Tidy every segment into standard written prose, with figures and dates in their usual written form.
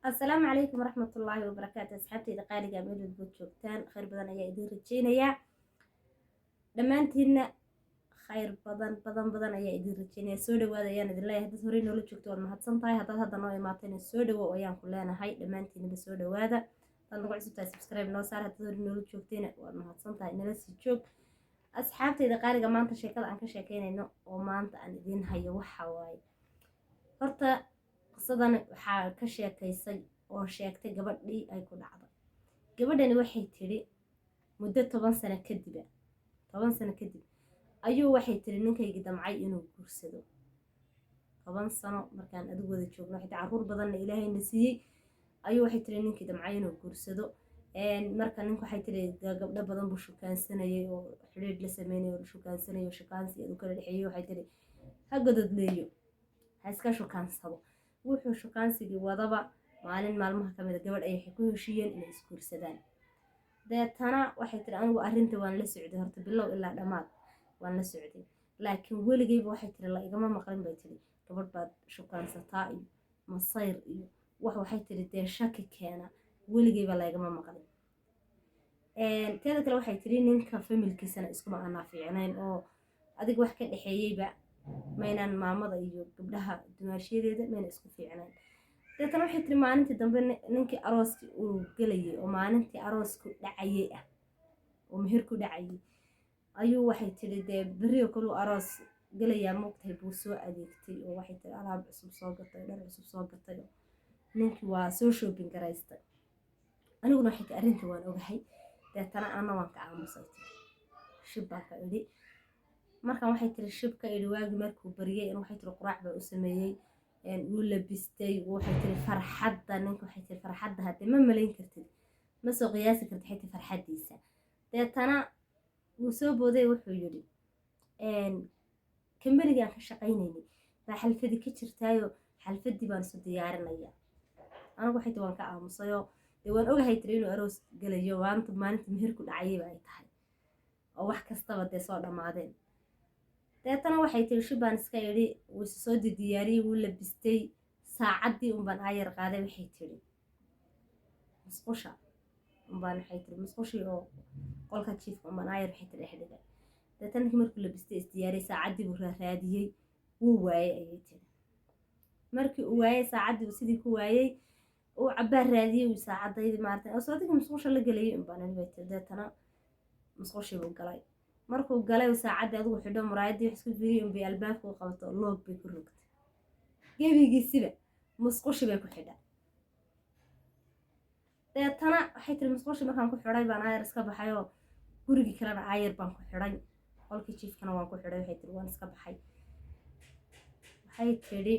Asalaamu calaykum waraxmatullaahi wabarakaatu. Asxaabteyda qaaliga, meel walbood joogtaan, khayr badan ayaa idiin rajeynayaa. Dhammaantiinna khayr badan badan badan ayaa idiin rajeynaya. Soo dhawaada ayaan idin leeyahay. Dad horey noola joogto, waad mahadsan tahay. Haddaad hadda noo imaatayna, soo dhawow ayaan ku leenahay. Dhammaantiinaba soo dhawaada. Haddaad nagu cusub tahay, subscribe noo saar. Haddaad horey noola joogtayna, waad mahadsan tahay, nala sii joog. Asxaabteyda qaaliga, maanta sheekada aan ka sheekeynayno oo maanta aan idiin hayo waxa waaye, horta qisadan waxaa ka sheekaysay oo sheegtay gabadhii ay ku dhacday. Gabadhani waxay tidhi muddo 10 sano kadiba, 10 sano kadib ayuu, waxay tiri, ninkaygii damcay inuu guursado. 10 sano markaan adigu wada joogno, waxay tiri, carruur badanna Ilaahayna siiyey, ayuu, waxay tiri, ninkii damcay inuu guursado. Marka ninku, waxay tiri, gabdho badan buu shukaansanayay oo xidhiidh la sameynayay oo shukaansanayay oo shukaansi adu kala dhexeeyey. Waxay tiri, ha gododleeyo, ha iska shukaansado. Wuxuu shukaansigii wadaba, maalin maalmaha ka mid a gabadh ay waxay ku heshiiyeen inay isguursadaan. Deetana waxay tiri, anigu arrinta waan la socday, horta bilow ilaa dhammaad waan la socday, laakiin weligeyba, waxay tiri, la igama maqlin, bay tiri, gabadh baad shukaansataa iyo masayr iyo wax. Waxay tiri, dee shaki keena weligeyba laygama maqlin. Teeda kale, waxay tiri, ninka familkiisana iskuma aanaa fiicnayn oo adiga wax ka dhexeeyeyba maynaan, maamada iyo gabdhaha dumaashiyadeeda mayna isku fiicnayn. Deetana waxay tiri, maalintii dambe ninkii arooskii uu gelayay oo maalintii aroosku dhacayay ah oo meherku dhacayay ayuu, waxay tiri, dee berrio kaluu aroos gelayaa, moogtahay, buu soo adeegtay oo, waxay tiri, alaab cusub soo gatay, dhar cusub soo gatay oo ninkii waa soo shopping garaystay. Aniguna, waxay tiri, arrinta waan ogahay. Deetana ana waan ka aamusay, tiri, shib baan ka idhi. Markaan, waxay tiri, shib ka idhi, waagii markuu bariyay in, waxay tiri, quraac baa u sameeyey, wuu labistay. Waxay tiri, farxadda ninka, waxay tiri, farxadda haddee ma malayn kartid, ma soo qiyaasi kartid, waxay tiri, farxaddiisa. Deetana wuu soo booday, wuxuu yidhi, kambanigaan ka shaqaynaynay baa xalfadi ka jirtaayo, xalfadii baan isu diyaarinaya. Anigu, waxay tiri, waan ka aamusayoo dee waan ogahay, tiri, inuu aroos gelayo maanta, maalinta meherku dhacayayba ay tahay oo wax kastaba dee soo dhammaadeen. Deetana, waxay tiri, shibaan iska idhi. Wuu isu soo diyaariyey, wuu labistay, saacaddii unbaan aayar qaaday, waxay tiri, musqusha unbaan, waxay tiri, musqushii oo qolka jiifka unbaan aayar, waxay tiri, dhex dhigay. Deetana ninkii markuu labistay, isdiyaariyey, saacaddii buu raaraadiyey, wuu waayey, ayay tiri. Markii uu waayey saacaddii, uu sidii ku waayey, uu cabbaar raadiyey, uu saacadaydii maarata oo soodigii musqusha la gelayay unbaan idhi, bay tiri. Deetana musqushii buu galay. Markuu galay, uu saacaddii adigu xidho, muraayaddii wax isku fiiriyey, unbay albaabka u qabato, lock bay ku rogtay, gebigiisiba musqushi bay ku xidhay. Deetana, waxay tiri, musqushi markaan ku xidhay baan aayar iska baxay oo gurigii kalena aayar baan ku xidhay, qolkii jiifkana waan ku xidhay. Waxay tiri, waan iska baxay. Waxay tidhi,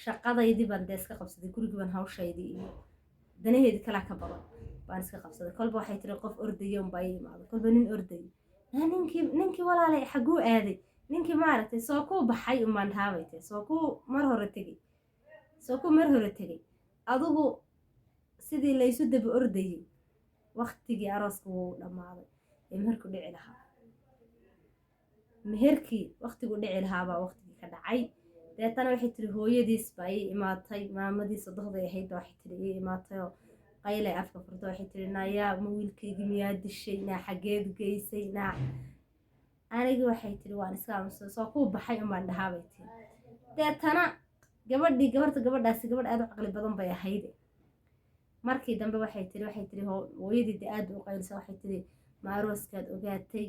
shaqadaydii baan dee iska qabsaday, gurigii baan hawshaydii iyo danaheedii kalaa ka badan baan iska qabsaday. Kolba, waxay tiri, qof ordaya unbaa ii imaaday, kolba nin ordaya. Naa ninkii walaalay xaguu aaday? Ninkii maaragtay soo kuu baxay unbaan dhaabay tiri, soo kuu mar hore tegey, soo kuu mar hore tegey. Adigu sidii laysu daba ordayey, waktigii arooska wuu dhammaaday ee meherku dhici lahaa. Meherkii waktigu dhici lahaabaa waktigii ka dhacay. Deetana, waxay tiri, hooyadiis baa ii imaatay, maamadii sodohday ahayd baa, waxay tiri, ii imaatay oo qaylay afka furta. Waxay tiri, nayaa, ma wiilkaygii miyaa dishay? Naa xageed geysay? Naa anigii, waxay tiri, waan iska aamusay, soo kuu baxay unbaan dhahaa, bay tiri. Deetana gabadhii gabarta, gabadhaasi gabadh aad u caqli badan bay ahayd. Markii dambe, waxay tiri, hooyadii de aad u qaylisa. Waxay tiri, ma arooskaad ogaatay?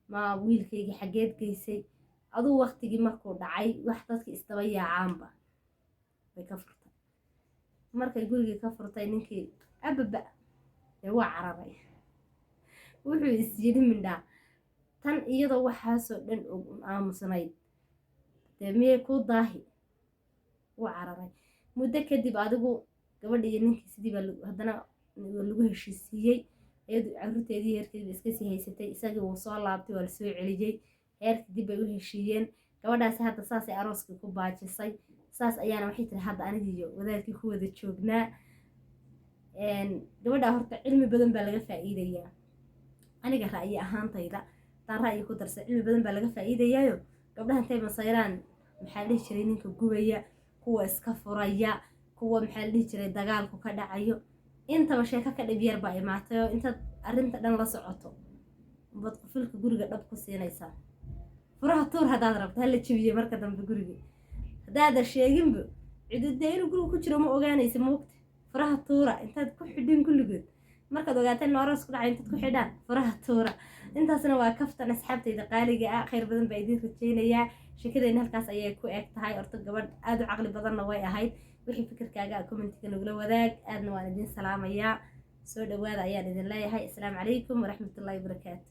Ma wiilkaygii xaggeed geysay? Aduu waktigii markuu dhacay, wax dadkii isdaba yaacaanba bay ka furtay. Markay gurigii ka furtay, ninkii ababa dee waa cararay. Wuxuu is yidhi, mindhaa tan iyadoo waxaasoo dhan og un aamusnayd, dee miyay kuu daahi? Wuu cararay. Muddo kadib adigu gabadhi iyo ninkii sidii baa haddana lagu heshiisiiyey. Iyadu caruurteedii heerkeedii ba iska sii haysatay. Isagii wuu soo laabtay, waa lasoo celiyey, heerkii dib bay u heshiiyeen. Gabadhaasi hadda saasay arooskii ku baajisay. Saas ayaana, waxay tiri, hadda anigiiyo wadaadkii ku wada joognaa. Gabadha horta cilmi badan baa laga faa'iidayaa. Aniga ra'yi ahaantayda haddaan ra'yi ku darsa, cilmi badan baa laga faa'iidayaayo. Gabdhaha intay masayraan, maxaa dhihi jiray, ninka gubaya, kuwa iska furaya. Kuwa, maxaa la dhihi jiray, dagaalku ka dhacayo, intaba sheeko ka dhib yar baa imaatay oo intaad arrinta dhan la socoto baad qufulka guriga dhab ku siinaysaa. Furaha tuur haddaad rabto, hala jabiye marka dambe guriga. Haddaada sheeginba, cidudee inuu guriga ku jiro ma ogaanaysa, moogta. Furaha tuura intaad ku xidhin kulligood, markaad ogaateen aroos ku dhacay, intaad ku xidhaan furaha tuura. Intaasna waa kaftan, asxaabtayda qaaliga ah. Khayr badan baa idiin rajaynayaa. Sheekadeenna halkaas ayay ku eg tahay. Horta gabadh aada u caqli badanna way ahayd. Wixii fikirkaaga commentiga nagula wadaag. Aadna waan idiin salaamayaa. Soo dhawaada ayaan idin leeyahay. Asalaamu calaykum waraxmatullahi wabarakaatu.